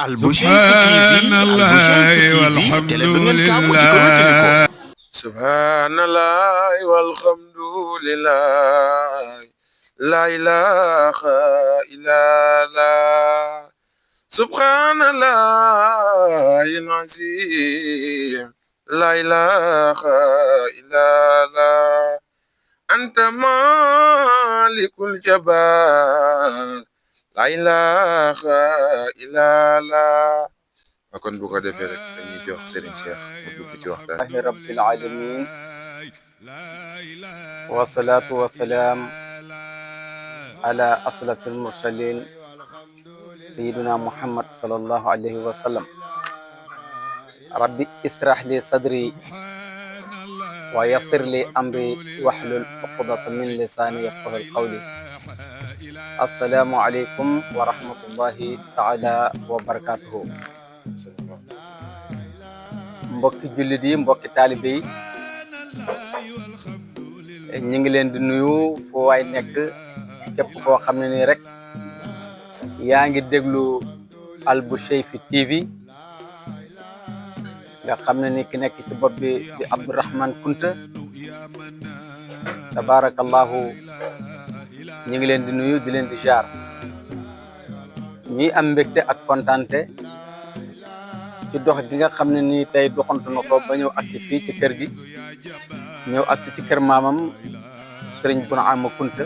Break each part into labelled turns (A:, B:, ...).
A: سبحان الله والحمد لله سبحان الله والحمد لله لا إله إلا الله سبحان الله العظيم لا إله إلا الله أنت مالك الجبار لا إله إلا الله kon bu ko defee rek dañuy jox Serigne Cheikh mu dugg ci waxtaan
B: الله رب العالمين والصلاة والسلام على أشرف المرسلين سيدنا محمد صلى الله عليه وسلم ربي اشرح لي صدري ويسر لي أمري واحلل عقدة من لساني يفقهوا قولي السلام عليكم ورحمة الله تعالى وبركاته mbokki jullit yi mbokki taalibe yi ñu ngi leen di nuyu fu waay nekk képp koo xam ne nii rek yaa ngi déglu Alboucheyfi TV nga xam ne ni ki nekk ci bopp bi di Abdourahmane Kunta tabarakallahu ñu ngi leen di nuyu di leen di jaar ñuy am mbégte ak kontante ci dox gi nga xam ne nii tey doxantu na ko ba ñëw agsi fii ci kër gi ñëw agsi ci kër maamam sëriñ Bounama Kunta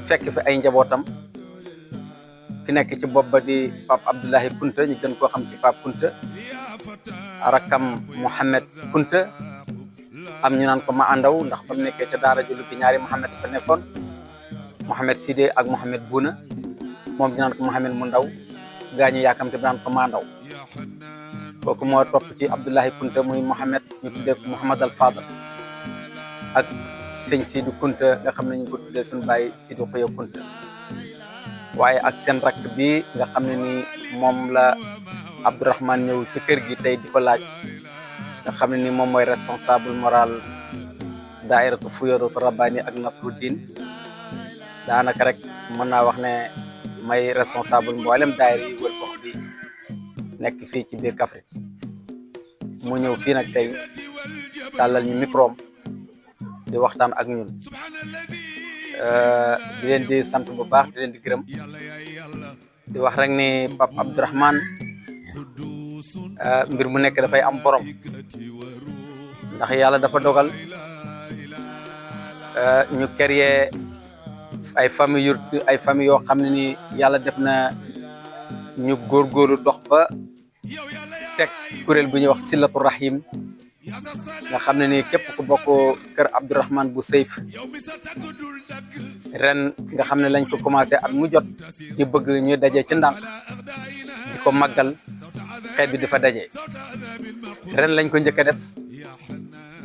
B: fekk fi ay njabootam ki nekk ci bopp ba di Pape Abdoulahi Kunta ñu gën koo xam ci Pape Kunta rakam Mohamed Kunta am ñu naan ko ma àndaw ndax ba mu nekkee ca daara julu bi ñaari Mohamed fa nekkoon Mohamed Sidé ak Mohamed Bouna moom ñu naan ko Mohamed mu ndaw gaañu yaakamte bi naan ko ma ndaw kooku moo topp ci Abdoulahi Kunta muy Mohamed ñu tuddee ko Mohamed al Fadal ak sëñ Sidou Kunta nga xam ne ñu ko tuddee suñu baay Sidou Khoya Kunta waaye ak seen rakk bi nga xam ne ni moom la Abdourahmane ñëw ci kër gi tey di ko laaj nga xam ne ni moom mooy responsable moral daairatu Fuyadatu Rabbani ak Nasruddin daanaka rek mën naa wax ne may responsable mboolem daayira yi wër gox bi nekk fii ci biir Kaffrine mu ñëw fii nag tey tàllal ñu micro di waxtaan ak ñun di leen di sant bu baax di leen di gërëm di wax rek ni Pape Abdourahmane mbir mu nekk dafay am borom ndax yàlla dafa dogal ñu créer ay famille yoo xam ne ni yàlla def na ñu góorgóorlu dox ba teg kuréel bu ñuy wax Silatu Rahim nga xam ne ni képp ku bokk kër Abdourahmane bu Seyf ren nga xam ne lañ ko commencé at mu jot di bëgg ñuy daje ci ndànk di ko màggal xeet bi di fa daje ren lañ ko njëkk a def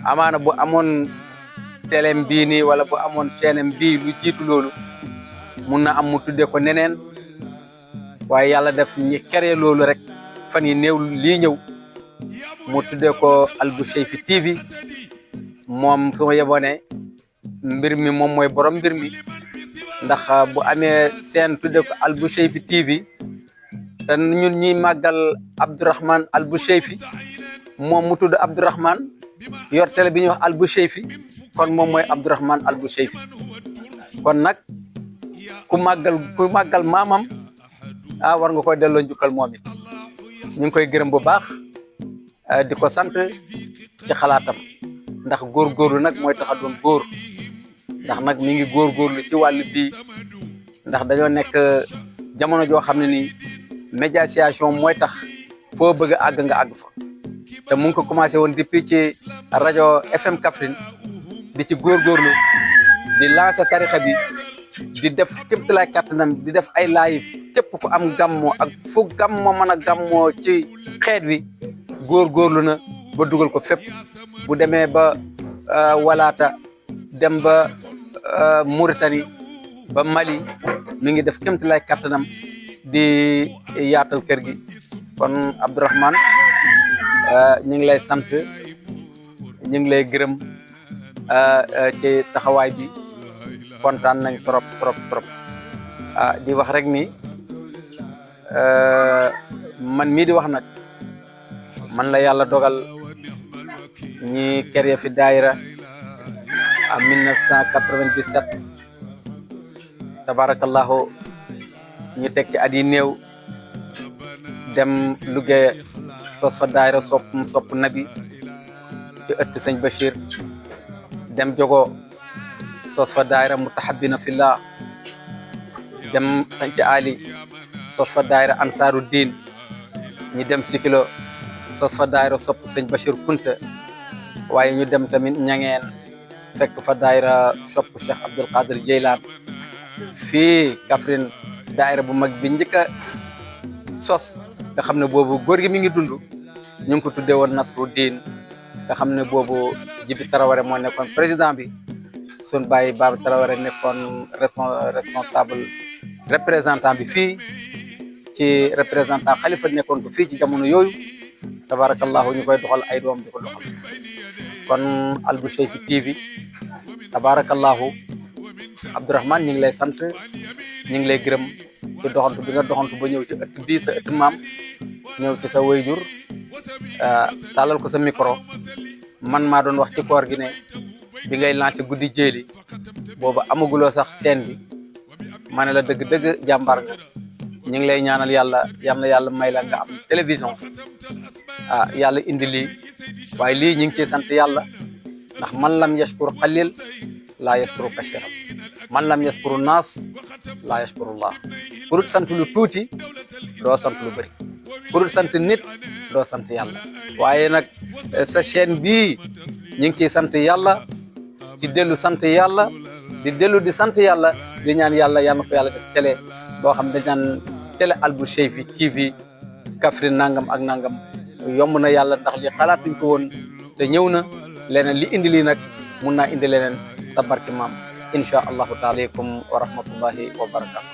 B: amaana bu amoon teleem bii nii wala bu amoon chaîne bii lu jiitu loolu mun na am mu tuddee ko neneen waaye yàlla def ñi créé loolu rek fan yi néew lii ñëw mu tuddee ko Alboucheyfi TV moom su ma yeboone mbir mi moom mooy borom mbir mi ndax bu amee seen tuddee ko Alboucheyfi TV te ñun ñuy màggal Abdourahmane Alboucheyfi moom mu tudd Abdourahmane yor télé bi ñuy wax Alboucheyfi kon moom mooy Abdourahmane Alboucheyfi kon nag ku màggal maamam war nga koy delloo njukkal moom it ñu ngi koy gërëm bu baax di ko sant ci xalaatam ndax góorgóorlu nag mooy tax a doon góor ndax nag mi ngi góorgóorlu ci wàllu bii ndax dañoo nekk jamono joo xam ne nii médiation mooy tax foo bëgg a àgg nga àgg fa te mu ngi ko commencé woon depuis ci rajo FM Kaffrine di ci góorgóorlu di lancer tarixa bi di def képp lay kattanam di def ay live képp ku am gàmmoo ak fu gàmmoo mën a gàmmoo ci xeet wi góorgóorlu na ba dugal ko fépp bu demee ba walaata dem ba Mauritanie ba Mali mi ngi def képp lay kattanam di yaatal kër gi kon Abdourahmane ñu ngi lay sant ñu ngi lay gërëm ci taxawaay bi kontaan nañ trop di wax rek ni man mii di wax nag man la yàlla dogal ñi créé fi daayira en 1997 tabarakallahu ñu teg ci at yi néew dem Louga sos fa daayira sopp nabi ci ëtt sëñ Bachir dem jogo sos fa daayira mutahabbina fillah dem sanc Ali sos fa daayira ansaaru diin ñu dem Sikilo sos fa daayira sopp sëñ Bachir Kunta waaye ñu dem tamit ñangeen fekk fa daayira sopp Cheikh Abdul Qadir Jeylaan fii Kaffrine daayira bu mag bi njëkk a sos nga xam ne boobu góor gi mi ngi dund ñu ngi ko tuddee woon Nasru Diin nga xam ne boobu Jibi Taraware moo nekkoon président bi sun bàyyi Baba Taraware nekkoon responsable représentant bi fii ci représentant xalifa nekkoon ko fii ci jamono yooyu tabarakallahu ñu koy doxal ay doom di ko doxal kon Albucheyri TV tabarakallahu Abdourahmane ñu ngi lay sant ñu ngi lay gërëm ci doxantu bi nga doxantu ba ñëw ci ëtt bii sa ëtt maam ñëw ci sa wayjur taalal ko sa micro man maa doon wax ci koor gi ne bi ngay lancé guddi jéeli boobu amaguloo sax scène bi ma ne la dëgg-dëgg jàmbaar nga ñu ngi lay ñaanal yàlla yàlla may la nga am télévision yàlla indi lii waaye lii ñu ngi ciy sant yàlla ndax man lam yashkur qalil laa yashkuru kasiran man lam yashkuru naas laa yashkurullah pour sant lu tuuti doo sant lu bëri pour sant nit doo sant yàlla waaye nag sa chaîne bii ñu ngi ciy sant yàlla di dellu sant yàlla di dellu di sant yàlla di ñaan yàlla yal na ko yàlla def télé boo xam dañ naan télé Albucheyri TV Kaffrine nangam ak nangam yomb na yàlla ndax li xalaatuñ ko woon te ñëw na leneen li indi lii nag mun naa indi leneen sa barki maam insha allahu taala aleykum wa rahmatullahi wa barakatu